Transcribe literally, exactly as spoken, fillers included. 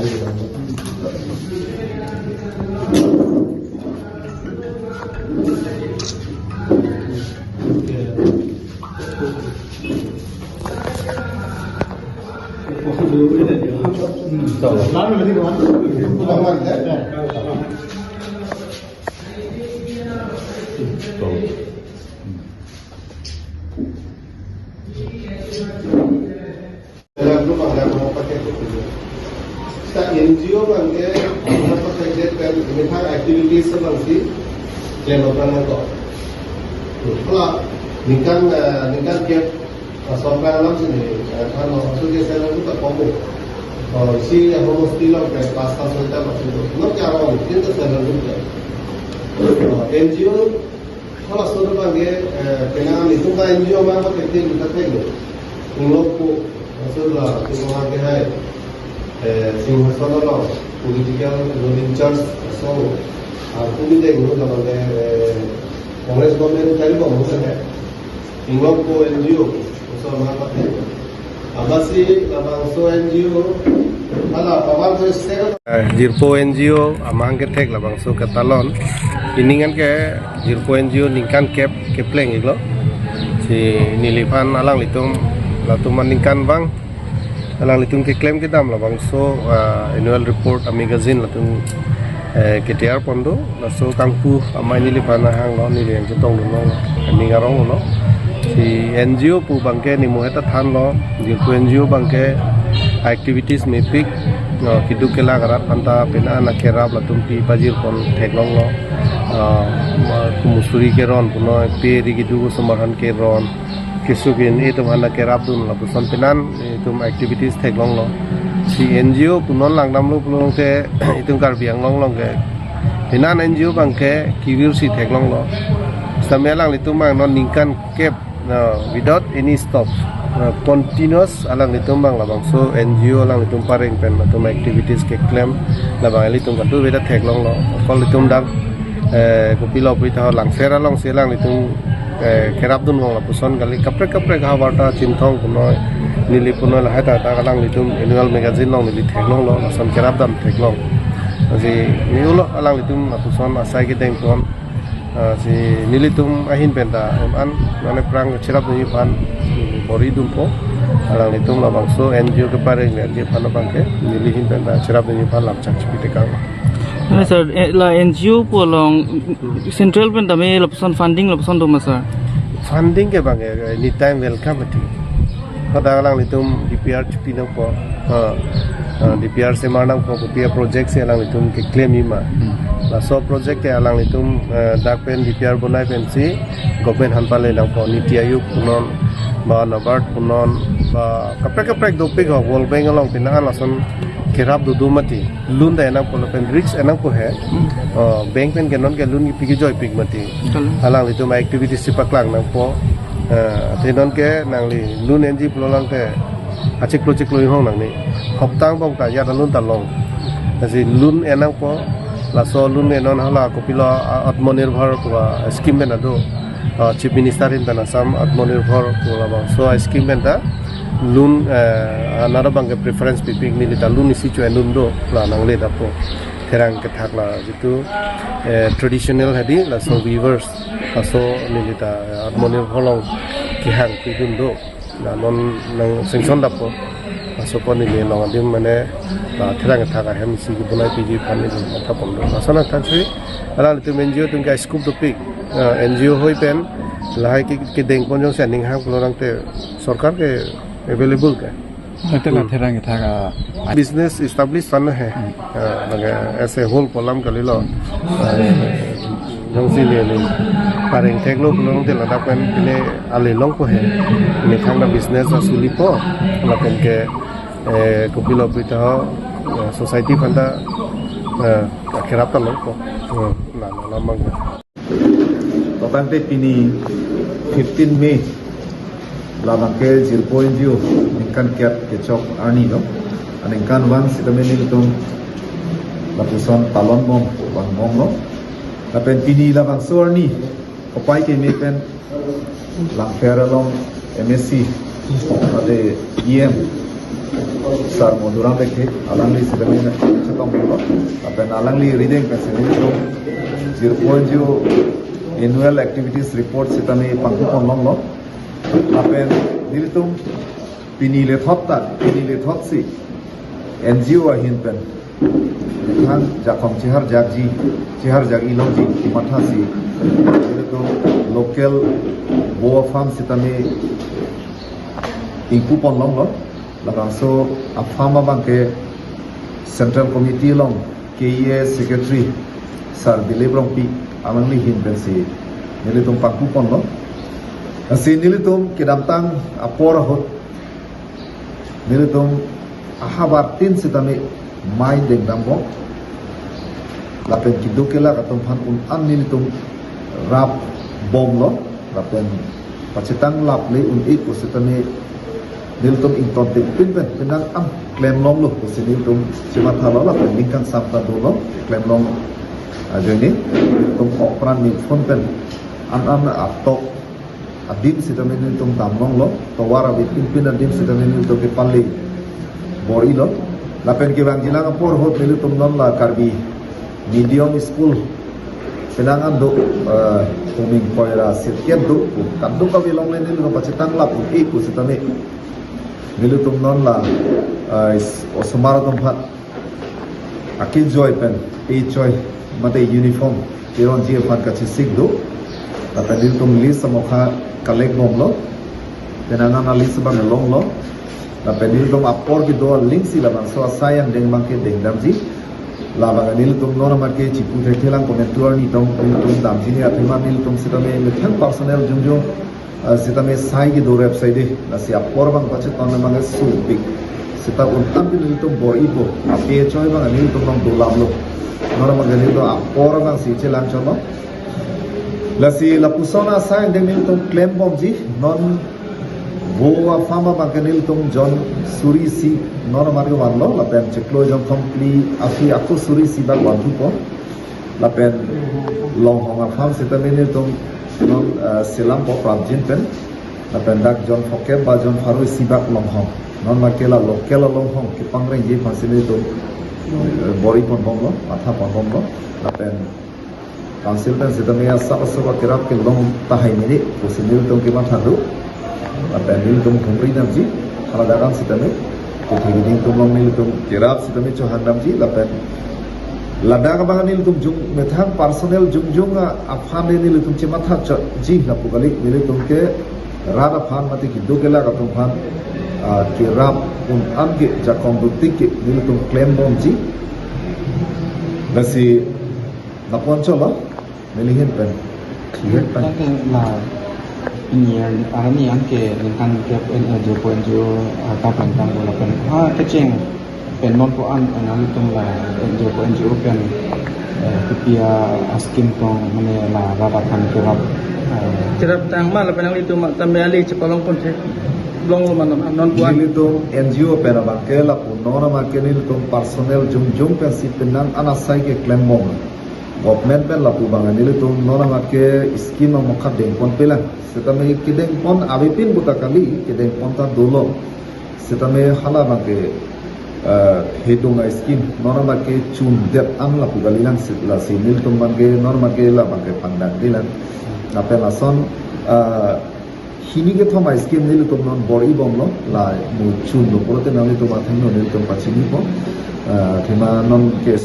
Dalam rumah, dalam rumah pakai. Sa N G O abang ke, rumah pakai dia kan, methang activities abang si, klem abang ko. Kalau ningkan, eh, ningkan kep, eh, sorkar alam sini, eh, kan, maksud dia saya lalu tak komo. Oh, si yang homo stilo kan, pas pas kita maksud itu. Nanti orang mungkin ke saya lalu kan. Oh, N G O, kalau sudah bagi, eh, kena kami tu kan N G O abang pakai tim kita tengok. Unglok ko, maksud la, tu ko ke hai. Eh, Singhason along, political role in charge, so, ah, kumi deng lo, labang ke, eh, Congress government kali bom lo hai. Inglok ko N G O, so, ma pati. Abasi, labangso N G O, hala, pawan ko second. Eh, jirpo N G O, amang kethek labangso katalon. Iningan ke, jirpo N G O ningkan kep, kepleng iklo. Si neliphan alanglitum, latum aningkan abang. Alanglitum keklem kedam labangso, ah, annual report a-magazine latum, eh, ketiyar pon do, laso kangpu amei neliphan ahang lo, neli yang chetong lo, ning arong lo. Si N G O pu abang ke nemu heta than lo, jirpo N G O abang ke activities mepik, no, keduk kelak arat aphanta pena na kerap latum pi pajir pon theklong lo. Ah, ma-, kumusuri keron punoi, pe ri keduk osomar aphan keron. Kesuk in itum aphan kerap dun lapuson penan itum activities theklong lo. Si N G O pu non langdam lo pulote itum Karbi Anglong along ke. Penan N G O abang ke kevir si theklong lo. Sitame alanglitum abang non ningkan kep, no, without any stop, no, continuous alanglitum abang labangso N G O alanglitum pareng pen latum activities keklem labang ilitum katu beda theklong lo. Kol itum dak, eh, kopilo pu ita Langpher along si alanglitum eh, kerap dun vang lapuson kali kaprek kaprek ha warta Chinthong punoi, neli punoi lahai ta ta alanglitum annual magazine along neli theklong lo, lason kerap dam theklong. Si neli ulo alanglitum lapuson asai kedeng pon, ah, si nelitum ahin penta em an mane prang cherap dunji aphan bor-i dunpo, alanglitum labangso N G O kepareng le aphan abang ke neli ahin penta cherap dunji aphan lam chak chipi tekang. Mane sir, eh, la N G O pu along central pen tame lapuson funding lapuson do ma sir? Funding ke abang ke anytime welcome ati. Pada alanglitum D P R chipi nangpo, ha, ha, D P R semar nangpo, kopi a project si alanglitum keklem-i ma. Hmm. Laso project ke alanglitum, eh, dak pen D P R bonai pensi government aphan pale nangpo, Niti Aayog punon, ba NABARD punon, ba kaprek kaprek dopik ho, World Bank along pina lason kerap do do mati. Loan ta enangpo lapen risk enangpo he. Hmm. Oh, bank pen ke non ke loan piki joipik mati. Betul. Alanglitum activities si paklang nangpo. Eh, te non ke nangli loan enji pulo lang ke achiklo chiklo inghong nangne. Hopta angbong ta ya ta loan ta long. Lasi loan enangpo, laso loan enon hala kopilo, ah, Atmanirbhar pu a scheme pen ado. Ah, Chief Minister ahin pen Assam Atmanirbhar pu labangso a scheme pen ta loan, eh, another abang ke preference pipik neli ta loan isi chu enun do la nangle dapo. Therang kethak la jitu, eh, traditional hadi laso weavers, laso neli ta Atmanirbhar along kehang pidun do. La non nang sanction dapo. Laso pon neli along adim mane, la therang kethak ahem isi kebonai piji aphan neli matha pon do. Laso nangthan si alanglitum N G O atum ke scope dopik. Ah, N G O hoi pen lahai ke, kedeng pon jongsi aning hang pulo tangte sorkar ke available ke. Ante la therang kethak a business establish tan he. Hmm. Ah, lage as a whole pu alam kalilo. Ah, jongsi neli pareng theklo pulo tangte ladak pen pine ale longpo he. Methang ta business asuli po. Lapen ke, eh, kopilo pu ita ho, eh, society aphanta, eh, kerap ta longpo. Hmm, la, la, la, mang. Tangte pini fifteen May, labang ke jirpo N G O ningkan kep kechok arni lo. Aningkanvang sitame nelitum lapuson talon bom, bang bom lo. Lapen pini labangso arni, kopai keme pen Langpher along M A C, ade E M, Sar Madhuram Lekthe, alangli sitame chetong dolo. Lapen alangli rideng pensi nelitum zero point zero annual activities report sitame pangkupon longlo. Lapen nelitum pini lethot ta, pini lethot si N G O ahin pen methang jakong cheharjakji, cheharjak-i longji, kimatha si nelitum local Bowa farm sitame ingkupon longlo. Labangso a-farm abangke Central Committee along K E A Secretary Sar Dilip Rongpi alangli ahin pensi nelitum pangkupon lo. Lasi nelitum kedamtang apor ahut nelitum ahavar tin sitame mai dengdamlo. Lapen keduk kelak atum aphan un-an nelitum rapbomlo. Lapen pachetang laple un-e pu sitame nelitum ingtonte pin pen penang an klem longlo pusi nelitum chemathalo. Lapen ning kangsam ta dolo klem long ajoine nelitum okpran ni phone pen an an atok adim sitame nelitum dam longlo, tovar avepin pin adim sitame nelitum kepale bor-ilo. Lapen kevangjilang apor ahut nelitum non la Karbi medium school penang an do, eh, Huming Koira sirket do pu, kadokave along le nelitum pachetang lap un-e pu sitame nelitum non la, eh, is-, osomar atum aphan akejoi pen, pechoi mate uniform keronji aphan kachesik do. Lapen nelitum list amokha collect bomlo. Penang an a-list abang longlo. Lapen nelitum apor kedo aling si labangso asai angdeng abangke dengdamji. Labang nelitum non amat ke chipu thekthelang komantu arni tong nelitum damji ni athema nelitum sitame methang personnel jongjong, ah, sitame sai kedo rep saide. Lasi apor abang pachetong abang sopik. Seta un-an pin nelitum bor-ipo. Apechoi abang nelitum nang dolamlo. Non abang nelitum apor abang si chelang cholo. Lasi lapuson asai angdeng nelitum klem bomji. Non Bowa farm abangke nelitum jon suri isi non amat ke vanlo. Lapen chiklo jon thom phli aphi ako suri isi bak vanthupo. Lapen longhong a-farm sitame nelitum non, eh, selampo prapjin pen. Lapen dak jon phokep ba jon pharo isi bak longhong. Non amat ke la local longhong kepangrengji aphansi nelitum, eh, bor-ipon bomlo, mathapon bomlo. Lapen council pen sitame asap asap akerap kelong tahai mene pusi nelitum kematha do. Lapen nelitum humri damji, hala dak an sitame kethe keding atum along nelitum kerap sitame chohang damji. Lapen ladak abang nelitum jong methang personnel jongjong a-, aphan le nelitum chematha chotji lapu kali. Nelitum ke rat aphan mate keduk kelak atum aphan, ah, kerap un-an ke jakong dotik ke nelitum klem bomji. Lasi lapu-an cholo, neli ahin pen, ahin pen. Tangte la ini ya, arni an ke ningkan ke N G O pen jo, ah, ta pen tang bola pen. Ha, kecheng pen non ko an, an nelitum la N G O pen jo pen, eh, kepi a-scheme tong mane la rat aphan kerap, eh, kerap tang ma lapen nanglitum tame ali chepalongpon the. Longlo ma non, non ko an. Nelitum N G O pen abangke lapu non abangke nelitum personnel jongjong pensi penang an asai keklem bom. Government pen lapu abang nelitum non amat ke scheme amokha dengponpelang. Sitame kedengpon avepin puta kali, kedengpon ta dolo. Sitame hala abangke, eh, hedung a-scheme non amat ke chundet an lapu kalilang, sit lasi nelitum abangke non amat ke la abangke pangdang dilang. Lapen lason, eh, hini kethom a-scheme nelitum non bor-i bomlo, la mu chunlo pulote nanglitum athengno nelitum pachinipo. Eh, athema non ke